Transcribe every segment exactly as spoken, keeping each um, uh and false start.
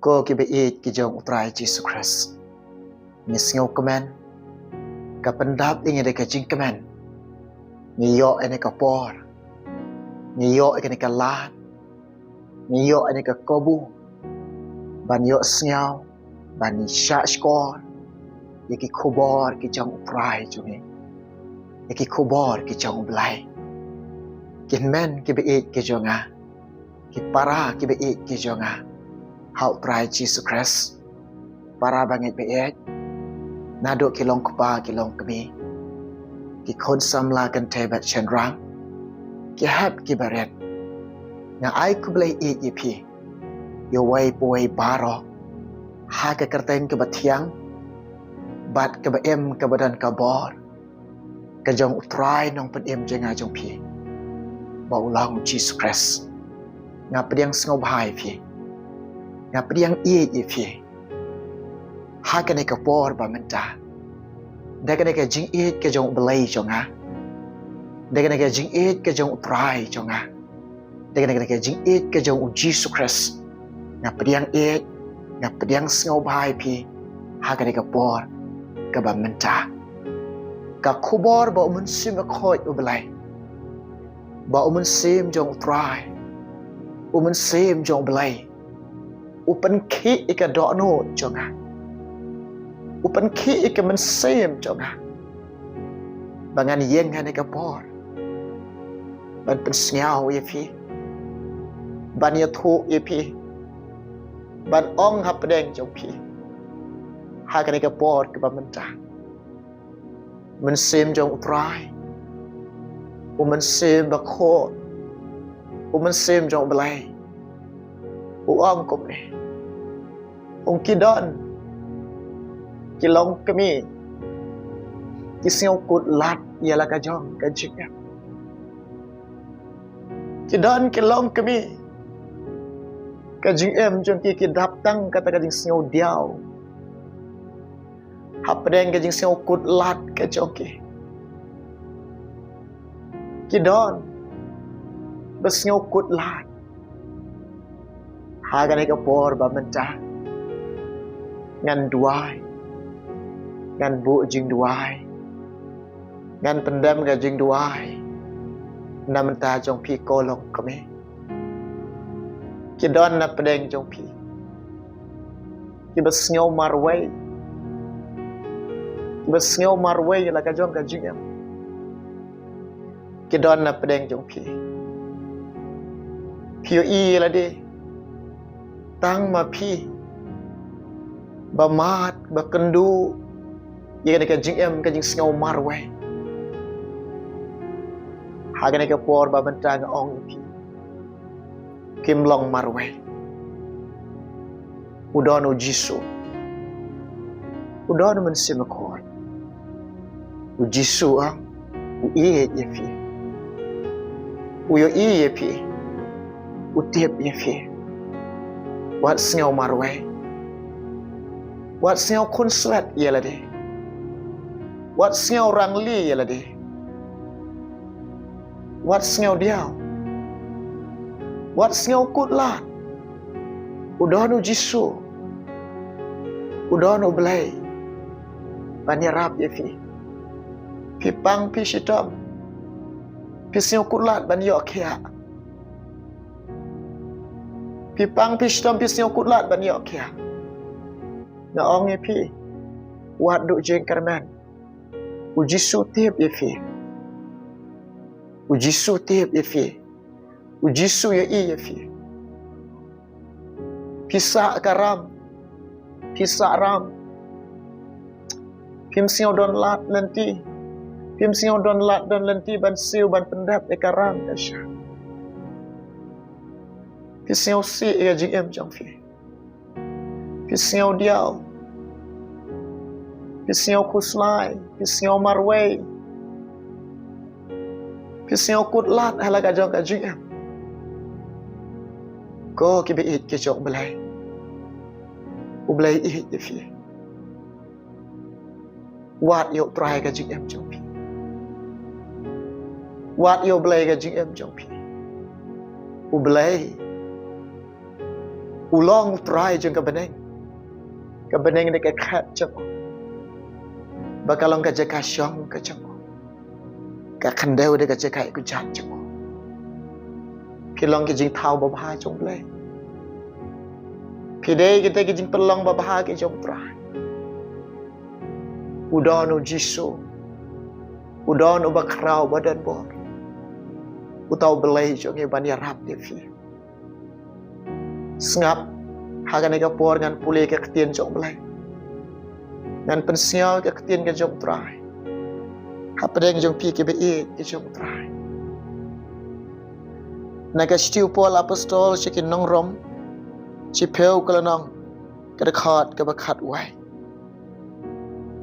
Ko kiba ïeit ki jong U Trai Jisu Khrist, ngi sngewkmen, ka pyndap ïa ngi da ka jingkmen. Ngi ïoh ïa kane ka por, ngi ïoh ïa kane ka lad, ngi ïoh ïa kane ka kabu ban ïohsngew, ban ïa shah shkor ïa ki khubor ki jong U Trai jong ngi, ïa ki khubor ki jong U Blei. Ki hynmen kiba ïeit ki jong nga, ki para kiba ïeit ki jong nga ha U Trai Jisu Khrist, para bangeit ba ïeit, naduh ki long kpa ki long kmie, ki khun samla kynthei bad shynrang, ki hep kiba rit, nga ai khublei ïeit ïa phi ïa uwei pa uwei baroh ha ka kyrteng kaba thiang bad kaba im kaba don ka bor, ka jong U Trai Nongpynim jong nga jong phi, ba u long U Jisu Khrist. Nga pdiang sngewbha ïa phi, nga pdiang ïeit ïa phi ha kane ka por ba mynta, da kane ka jingïeit ka jong U Blei jong nga, da kane ka jingïeit ka jong U Trai jong nga, da kane ka jingïeit ka jong U Jisu Khrist. Nga pdiang ïeit, nga pdiang sngewbha ïa phi ha kane ka por kaba mynta. Ka khubor ba U Mynsiem Bakhuid U Blei, ba U Mynsiem jong U Trai, U Mynsiem jong U Blei, u pynkhih ïa ka dohnud jong nga, u pynkhih ïa ka mynsiem jong nga, ba ngan ïeng ha kane ka por ban pynsngew ïa phi, ban ïathuh ïa phi, ban ong hapdeng jong phi ha kane ka por kaba mynta. Mynsiem jong U Trai, U Mynsiem Bakhuid, U Mynsiem jong U Blei, u ong kumne: Ong ki don ki long kmie, ki sngewkut lad ïa la ka jong ka jingim. Ki don ki long kmie, ka jingim jong ki ki dap tang kata ka jingsngew diaw hapdeng ka jingsngewkut lad ka jong ki. Ki don ba sngewkut lad. Ha kane ka por ba mynta, ngan duwai, ngan buh jingduwai, ngan pyndem ka jingduwai na bynta jong phi ko longkmie. Ki don na pdeng jong phi kiba sngew marwei, kiba sngew marwei la ka jong ka jingim. Ki don na pdeng jong phi. Phi ïohi ïa lade tang ma phi ba mad, ba kynduh ïa kane ka jingim, ka jingsngew marwei. Ha kane ka por ba mynta nga ong ïa phi, kim long marwei. U don U Jisu. U don U Mynsiem Bakhuid. U Jisu, ah, u ïeit ïa phi. U ïohi ïa phi. U tip ïa phi. Wat sngew marwei. Wat sngew khunswet ïa lade. Wat sngew rangli ïa lade. Wat sngew diaw. Wat sngew kut lad. U don U Jisu. U don U Blei ban ïarap ïa phi. Phi pang phi shitom, phi sngew kut lad ban ïoh khiah. Phi pang phi shitom, phi sngew kut lad ban ïoh khiah. Nga ong ïa phi, wat duh jingkyrmen. U Jisu tip ïa phi. U Jisu tip ïa phi. U Jisu ïohi ïa phi. Phi sah ka ram. Phi sah ram. Phim sngew don lad lynti. Phim sngew don lad don lynti ban siew ban pyndep ïa ka ram ka shyiap. Phi sngew sih ïa ka jingim jong phi. Phi sngew diaw. Phi sngew khuslai. Phi sngew marwei. Phi sngew kut lad ha la ka jong ka jingim. Ko kiba ïeit ki jong U Blei, U Blei ïeit ïa phi. Wad ïa U Trai ka jingim jong phi. Wad ïa U Blei ka jingim jong phi. U Blei U long u Trai jong ka bneng. Ka bneng da ka khet jong u, ba ka long ka jaka shong ka jong u. Ka khyndew da ka jaka ïakujat jong u. Phi long ki jingthaw babha jong U Blei. Phi dei kita ki jingpynlong babha ki jong U Trai. U don U Jisu. U don uba khraw, uba don bor. Uta U Blei jong ngi ban ïarap ïa phi. Sngap, ha kane ka por ngan pule ka ktien jong U Blei. Ngan pynsngew ka ktien ka jong U Trai hapdeng jong phi kiba ïeit ki jong U Trai. Na ka shithi u Paul apostol sha ki nong Rom, shiphew ka lynnong, ka dkhot kaba khatwei.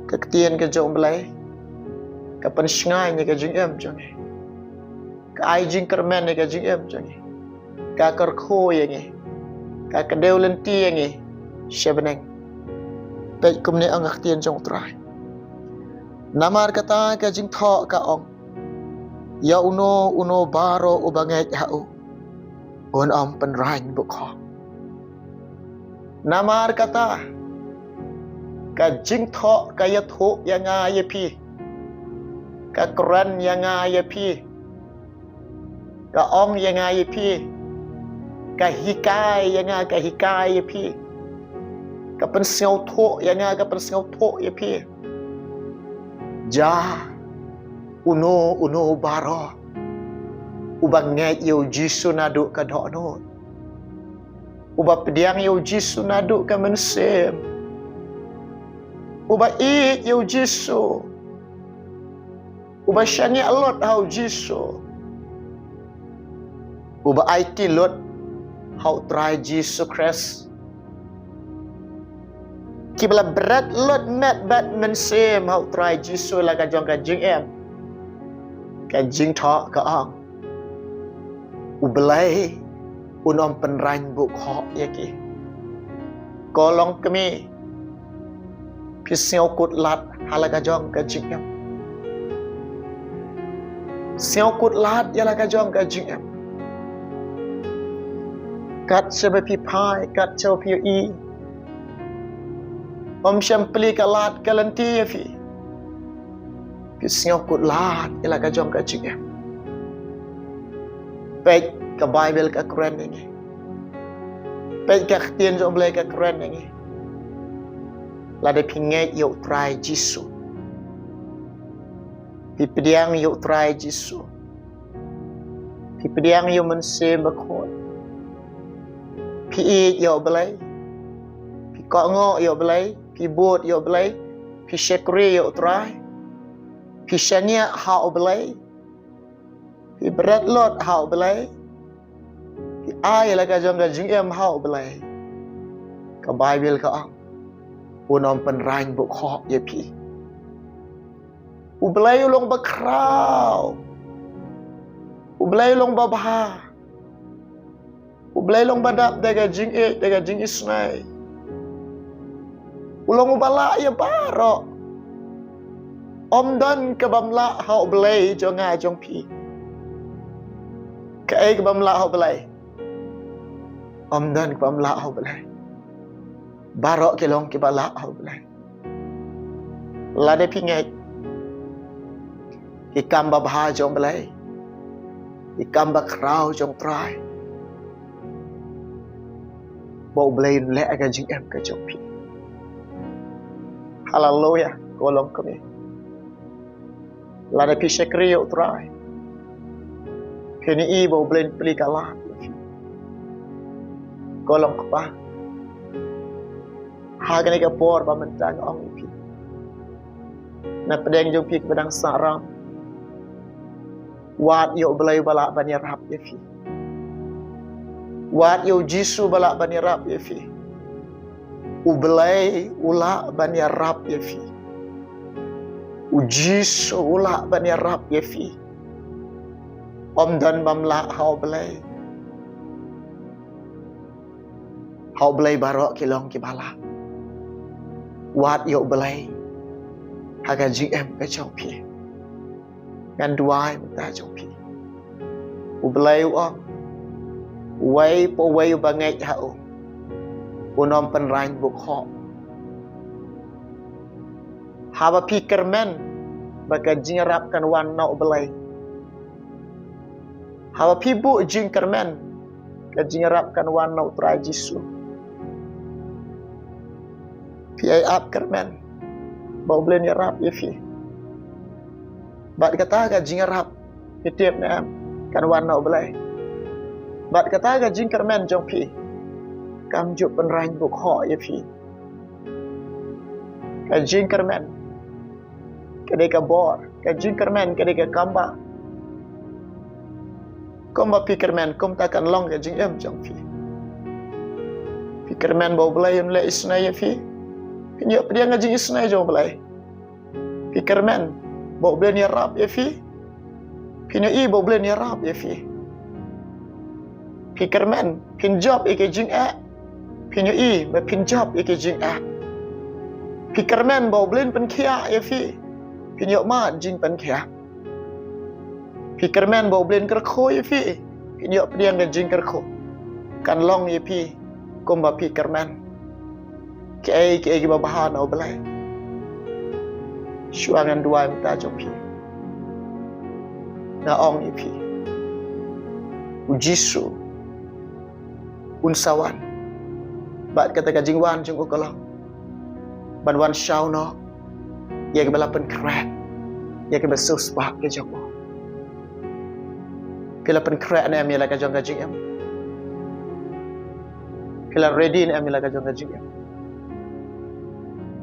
Ka ktien ka jong U Blei ka pynshngaiñ ïa ka jingim jong ngi. Ka ai jingkyrmen ïa ka jingim jong ngi. Ka kyrkhu ïa ngi. Ka kdew lynti ïa ngi sha bneng. Peit kumne ong ka ktien jong U Trai. Namar kata ka jingthoh ka ong, ïa uno uno baroh uba ngeit ha u, un ym pynrang bukhoh. Namar kata ka jingthoh ka ïathuh ïa nga ïa phi. Ka kren ïa nga ïa phi. Ka ong ïa nga ïa phi. Ka hikai ïa nga, ka hikai ïa phi. Ka pynsngewthuh ïa nga, ka pynsngewthuh ïa phi. Ïa uno uno baroh uba ngeit ïa U Jisu naduh ka dohnud, uba pdiang ïa U Jisu naduh ka mynsiem, uba ïeit ïa U Jisu, uba shaniah lut ha U Jisu, uba aiti lut ha U Trai Jisu Khrist, kiba la bret lut met bad mynsiem ha U Trai Jisu la ka jong ka jingim. Ka jingthoh ka ong, U Blei un ym pynrang bukhoh ïa ki. Ko longkmie, phi sngewkhuslai ha la ka jong ka jingim. Sngewkhuslai ïa la ka jong ka jingim. Kat shaba phi phai, kat shaba phi ïohi, ym shym plie ka lad ka lynti ïa phi. Phi sngewkhuslai ïa la ka jong ka jingim. Peit ka Baibl ka kren ïa ngi. Peit ka ktien jong U Blei ka kren ïa ngi. Lada phi ngeit ïa U Trai Jisu, phi pdiang ïa U Trai Jisu, phi pdiang ïa U Mynsiem Bakhuid, phi ïeit ïa U Blei, phi kohnguh ïa U Blei, phi bud ïa U Blei, phi shakri ïa U Trai, phi shaniah ha U Blei, phi bret lut ha U Blei, phi ai la ka jong ka jingim ha U Blei. Ka Baibl ka ong, un ym pynrang bukhoh ïa phi. U Blei u long ba khraw. U Blei u long ba bha. U Blei u long ba dap da ka jingïeit, da ka jingisynei. U long uba lah ïa baroh. Ym don ka bym lah ha U Blei jong nga jong phi. Kaei ka bym lah ha U Blei? Ym don ka bym lah ha U Blei. Baroh ki long kiba lah ha U Blei. Lada phi ngeit ki kam babha jong U Blei, ki kam bakhraw jong U Trai, ba U Blei un leh ka jingim ka jong phi. Haleluya, ko longkmie. Lada phi shakri ïa U Trai, phin ïohi ba U Blei un plie ka lad ïa phi. Ko longkpa, ha kane ka por ba mynta nga ong ïa phi, na pdeng jong phi kiba dang sah ram, wad ïa U Blei uba lah ban ïarap ïa phi. Wad ïa U Jisu uba lah ban ïarap ïa phi. U Blei u lah ban ïarap ïa phi. U Jisu u lah ban ïarap ïa phi. Ym don bym lah ha U Blei. Ha U Blei baroh ki long kiba lah. Wad ïa U Blei ha ka jingim ka jong phi. Ngan duwai mynta jong phi. U Blei u ong, uwei pa uwei uba ngeit ha u, Un ym pynrang buk hok. Haba phi kyrmen ba ka jingïarap kan wan na U Blei, haba phi buh jingkyrmen, ka jingïarap kan wan na U Trai Jisu. Phi ai ap kyrmen ba U Blei un ïarap ïa phi. Bad kata ka jingïarap, phi tip ne em, kan wan na U Blei. Bad kata ka jingkyrmen jong phi kam ju pynrang buk hok ïa phi. Ka jingkyrmen ka dei ka bor, ka jingkyrmen ka dei ka kambah. Kumba phi kyrmen, kumta kan long ka jingim jong phi. Phi kyrmen ba U Blei un leh isynei ïa phi, phin ïoh pdiang ka jingisynei jong U Blei. Phi kyrmen ba U Blei un ïarap ïa phi, phin ïohi ba U Blei un ïarap ïa phi. Phi kyrmen phin jop ïa ka jingeh, phin ïohi ba phin jop ïa ka jingeh. Phi kyrmen ba U Blei un pynkhiah ïa phi, phin ïoh mad jingpynkhiah. Phi kyrmen ba U Blei un kyrkhu ïa phi, phin ïoh pdiang ka jingkyrkhu. Kan long ïa phi kumba phi kyrmen. Kiei kiei kiba bha na U Blei, shuwa ngan duwai mynta jong phi, nga ong ïa phi, U Jisu un sa wan. Bad kata ka jingwan jong u ka long ban wan shaw noh ïa kiba la pynkhreh ïa kiba sngewspah ka jong u. Phi la pynkhreh ne em ïa la ka jong ka jingim? Phi la ready ne em ïa la ka jong ka jingim?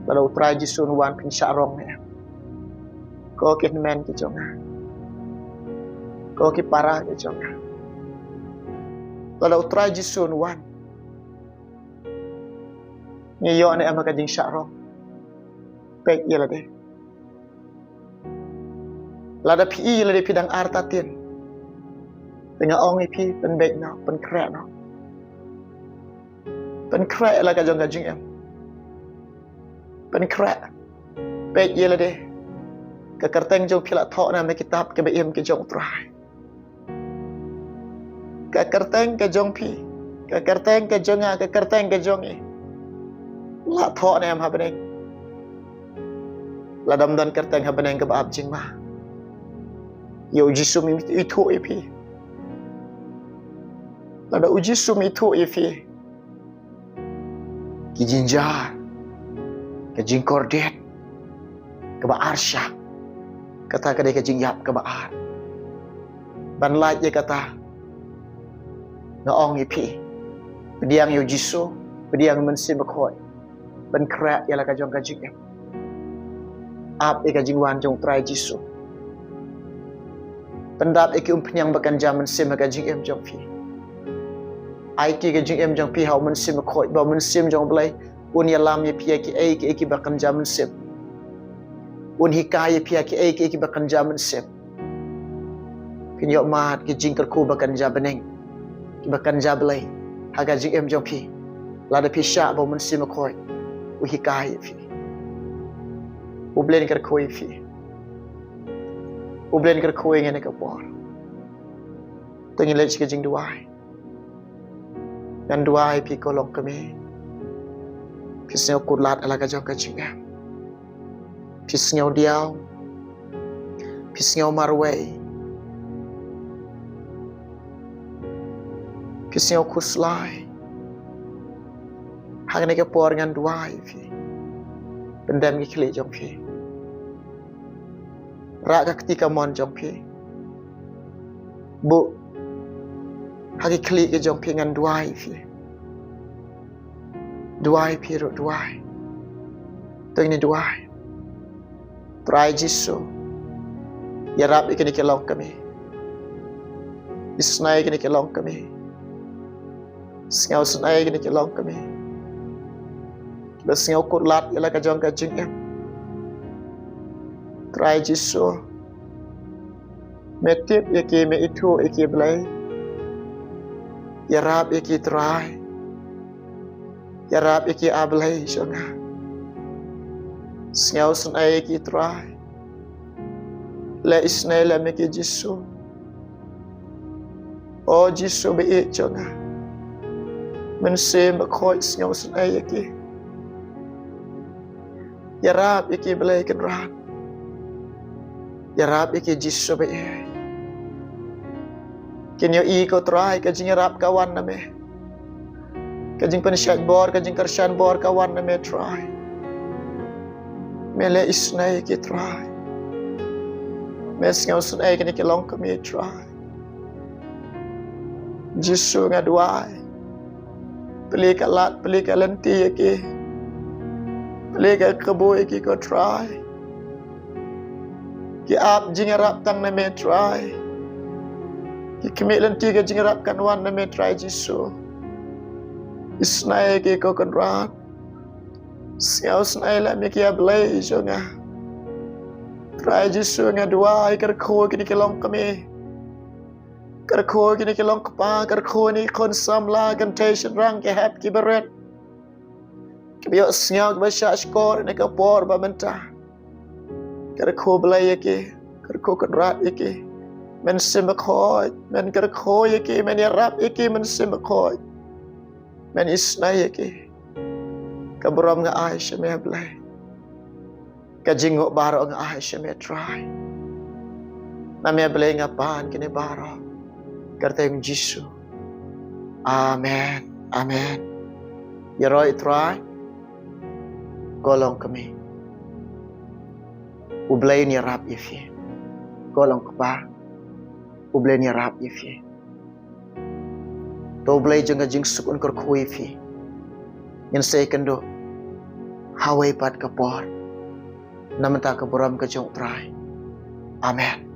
Lada U Trai Jisu un wan, phin shah rong ne em? Ko ki hynmen ki jong nga, ko ki para ki jong nga, lada U Trai Jisu un wan, ngi ïoh ne em ha ka jingshah rong? Peit ïa lade. Lada phi i ïa lade phi dang artatien, te nga ong ïa phi, pynbeit noh, pynkhreh noh. Pynkhreh la ka jong ka jingim. Pynkhreh. Peit ïa lade. Ka kyrteng jong phi la thoh ne em ha ki kitab kiba im ki jong U Trai? Ka kyrteng ka jong phi, ka kyrteng ka jong nga, ka kyrteng ka jong ngi la thoh ne em ha bneng? Lada ym don kyrteng ha bneng kaba ap jingma, ïa U Jisu um ithuh ïa phi. Lada U Jisu um ithuh ïa phi, ki jingjia, ka jingkordit kaba ar shah, kata ka dei ka jingïap kaba ar. Ban lait ïa kata, nga ong ïa phi, pdiang ïa U Jisu, pdiang ïa U Mynsiem Bakhuid ban khreh ïa la ka jong ka jingim. Ap ïa ka jingwan jong U Trai Jisu. Pyndap ïa ki umphniang ba kynja mynsiem ha ka jingim jong phi. Ai ki ka jingim jong phi ha U Mynsiem Bakhuid, ba U Mynsiem jong U Blei un ïalam ïa phi ïa kiei kiei kiba kynja mynsiem. Un hikai ïa phi ïa kiei kiei kiba kynja mynsiem. Phin ïoh mad ki jingkyrkhu ba kynja bneng, kiba kynja Blei ha ka jingim jong phi. Lada phi shah ba U Mynsiem Bakhuid u hikai ïa phi. U Blei un kyrkhu ïa phi. U Blei un kyrkhu ïa ngi ha kane ka por. To ngin leit sha ka jingduwai. Ngan duwai ïa phi, ko longkmie. Phi sngew kut lad ha la ka jong ka jingim. Phi sngew diaw. Phi sngew marwei. Phi sngew khuslai. Ha kane ka por ngan duwai ïa phi. Pyndem ki khlieh jong phi. Rah ka kti kamon jong phi. Buh ha ki khlieh ki jong phi, ngan duwai ïa phi. Duwai ïa phi ruh, duwai. To ngin duwai. Trai Jisu, ïarap ïa kine ki longkmie. Isynei ïa kine ki longkmie. Sngewsynei ïa kine ki longkmie kiba sngew kut lad ïa la ka jong ka jingim. Trai Jisu, me tip ïa ki, me ithuh ïa ki, Blei. Ïarap ïa ki, Trai. Ïarap ïa ki, A Blei jong nga. Sngewsynei ïa ki, Trai. Leh isynei lem ïa ki, Jisu. O Jisu ba ïeit jong nga, Mynsiem Bakhuid, sngewsynei ïa ki. Ïarap ïa ki, Blei Kynrad. Ïarap ïa ki, Jisu ba ïeit. Kin ïohi, ko Trai, ka jingïarap ka wan na me. Ka jingpynshait bor, ka jingkyrshan bor ka wan na me, Trai. Me la isynei ïa ki, Trai. Me sngewsynei ïa kine ki longkmie, Trai. Jisu, nga duwai, plie ka lad, plie ka lynti ïa ki. Plie ka kabu ïa ki, ko Trai. Ki ap jingïarap tang na me, Trai. Ki khmih lynti ka jingïarap kan wan na me, Trai Jisu. Isynei ïa ki, ko Kynrad. Sngewsynei lem ïa ki, A Blei jong nga. Trai Jisu, nga duwai, kyrkhu ïa kine ki longkmie. Kyrkhu ïa kine ki longkpa, kyrkhu ïa kine ki khun samla, kynthei shynrang, ki hep ki barit, kiba ïohsngew, kiba shahshkor ha kane ka por ba mynta. Kyrkhu, Blei, ïa ki, kyrkhu Kynrad ïa ki. Mynsiem Bakhuid, men kyrkhu ïa ki, men ïarap ïa ki, Mynsiem Bakhuid. Men isynei ïa ki. Ka burom nga ai sha me, Blei. Ka jingnguh baroh nga ai sha me, Trai. Na me, Blei, nga pan kine baroh. Kyrteng Jisu. Amen. Amen. Ïaroh, Trai. Ko longkmie, U Blei un ïarap ïa phi. Ko longkpa, U Blei un ïarap ïa phi. To U Blei jong ka jingsuk un kyrkhu ïa phi. Ngin sa ïakynduh ha kawei pat ka por. Na bynta ka burom ka jong U Trai. Amen.